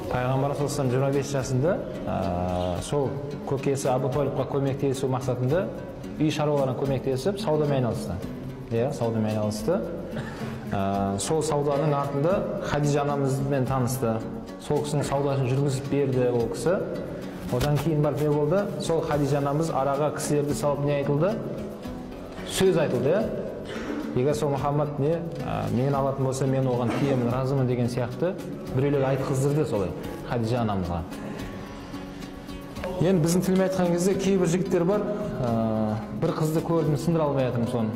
Пайғамбар саллаллаху 25 жасында сол көкесі Абу Талибқа көмектесу мақсатында үй шаруаларына көмектесіп саудамен айналысты. Иә, саудамен айналысты. Сол сауданың артында Хадижа анамызбен танысты. Сол кісінің саудасын жүргізіп берді ол кісі. Одан кейін барып не болды? Сол Хадижа анамыз араға кісілерді салып не айтылды? Сөз айтылды, иә? Егер сол Мұхаммад не, мен алатын болса, мен оған тиемін, разымын деген сияқты біреулер айтқыздырды солай Хадижа анамызға. Енді біздің тілмен айтқан кезде кейбір жігіттер бар, бір қызды көрдім, сындыра алмай жатырмын соны.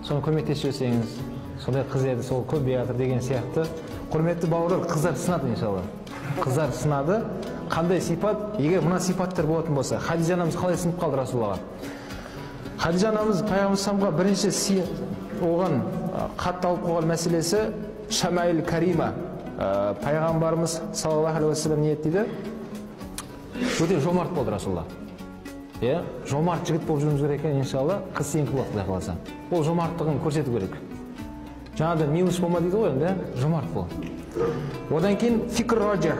Соны көмектесіп жіберсеңіз, сондай қыз еді, сол көбейіп жатыр деген сияқты. Құрметті бауырлар, қыздар сынады иншалла. Қыздар сынады. Қандай сипат? Егер мына сипаттар болатын болса, Хадижа анамыз қалай сынып қалды Расулаллаға? Хадижа анамыз пайғамбар бірінші оған қатты алып қойған мәселесі Шамаил Карима. Пайғамбарымыз саллаллаху алейхи уассалам не дейді? Өте жомарт болды Расулалла. Иә, жомарт жігіт болып жүруіміз керек екен иншалла. Қыз сенікі болады, Құдай қаласа. Ол жомарттығын көрсету керек. Жаңағыда милость болма дейді ғой енді, жомарт бол. Одан кейін фикр раджах.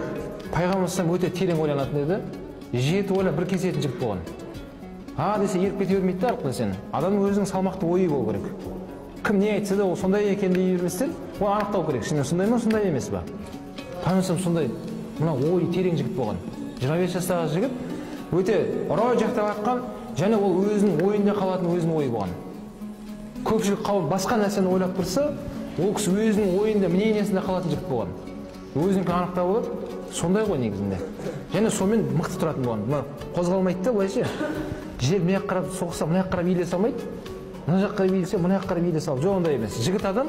Пайғамбар өте терең ойланатын еді. Жеті ойлап бір кесетін жігіт болған. А десе еріп кете бермейді да арқылы сен. Адамның өзінің салмақты ойы болу керек. Кім не айтса да ол сондай екен дей берместен, оны анықтау керек. Шынымен сондай ма, сондай емес па? Пайғамбар сондай мына ойы терең жігіт болған. 25 жастағы жігіт өте раджах деп айтқан, және ол өзінің ойында қалатын өзінің ойы болған. Көпшілік қауым басқа нәрсені ойлап тұрса, ол кісі өзінің ойында, мнениесінде қалатын жігіт болған. Өзінікі анықтап алып, сондай ғой негізінде. Және сонымен мықты тұратын болған. Мына қозғалмайды да былайша. Жер мына жаққа қарап соқса, мына жаққа қарап иіле салмайды. Мына жаққа қарап иілсе, мына жаққа қарап иіле салады. Жоқ, ондай емес. Жігіт адам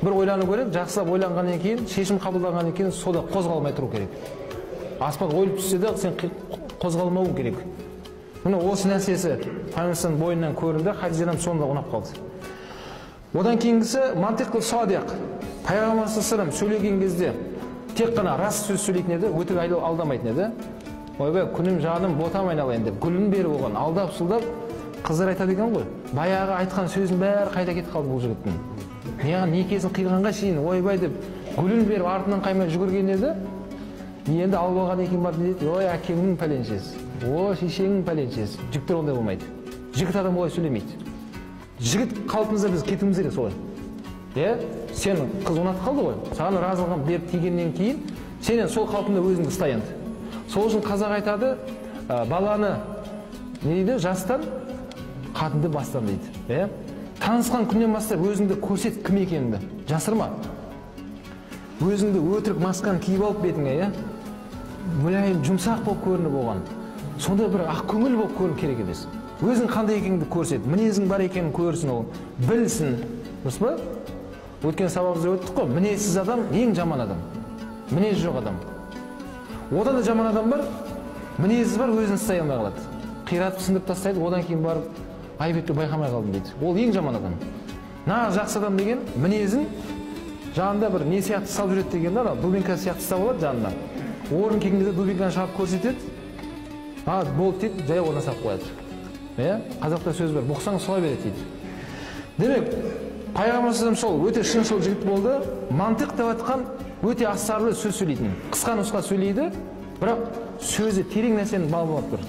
бір ойлану керек, жақсылап ойланғаннан кейін, шешім қабылдағаннан кейін сода қозғалмай тұру керек. Аспан ойылып түссе де сен қозғалмауың керек. Міне осы нәрсесі пайғамбардың бойынан көрінді, Хадижа анам сонда ұнап қалды. Одан кейінгісі мантиқы садиқ. Пайғамбар саллаллаху сөйлеген кезде тек қана рас сөз сөйлейтін еді, өтірік алдамайтын еді. Ойбай, күнім жаным ботам айналайын деп гүлін беріп оған алдап сылдап қыздар айтады екен ғой. Баяғы айтқан сөздің бәрі қайда кетіп қалды бұл жігіттің. Неға некесін қиғанға шейін ойбай деп гүлін беріп артынан қаймай жүгірген еді. Енді алып алған екен барып не дейді? Ой, әкеңнің пәленшесі, ой, шешеңнің пәленшесі. Жігіттер ондай болмайды. Жігіт адам олай сөйлемейді. Жігіт қалпымызда біз кетуіміз керек солай. Иә, сен қыз ұнатып қалды ғой, саған разылығын беріп тигеннен кейін сен сол қалпында өзіңді ұста енді. Сол үшін қазақ айтады, баланы не дейді, жастан, қатынды бастан дейді. Иә? Танысқан күннен бастап өзіңді көрсет кім екеніңді, жасырма. Өзіңді өтірік масканы киіп алып бетіңе, иә? Мүләйім, жұмсақ болып көрініп оған. Сондай бір ақ көңіл болып көріну керек емес. Өзің қандай екеніңді көрсет, мінезің бар екенін көрсін ол, білсін. Дұрыс па? Өткен сабағымызда өттік қой, мінезсіз адам ең жаман адам. Мінезі жоқ адам. Одан да жаман адам бар, мінезі бар, өзін ұстай алмай қалады. Қиратып сындырып тастайды, одан кейін барып айып етпей байқамай қалдым дейді. Ол ең жаман адам. Нағыз жақсы адам деген мінезін жанында бір не сияқты салып жүреді деген да, дубинка сияқты ұстап алады жанында. Орын келген кезде дубинканы шығарып көрсетеді. А, болды дейді, жай орнына салып қояды. Иә? Қазақта сөз бар, бұқсаң сұға береді дейді. Демек, пайғамбар сол өте шыншыл жігіт болды. Мантық деп айтқан өте астарлы сөз сөйлейтін. Қысқа нұсқа сөйлейді, бірақ сөзі терең нәрсені баламалап тұр.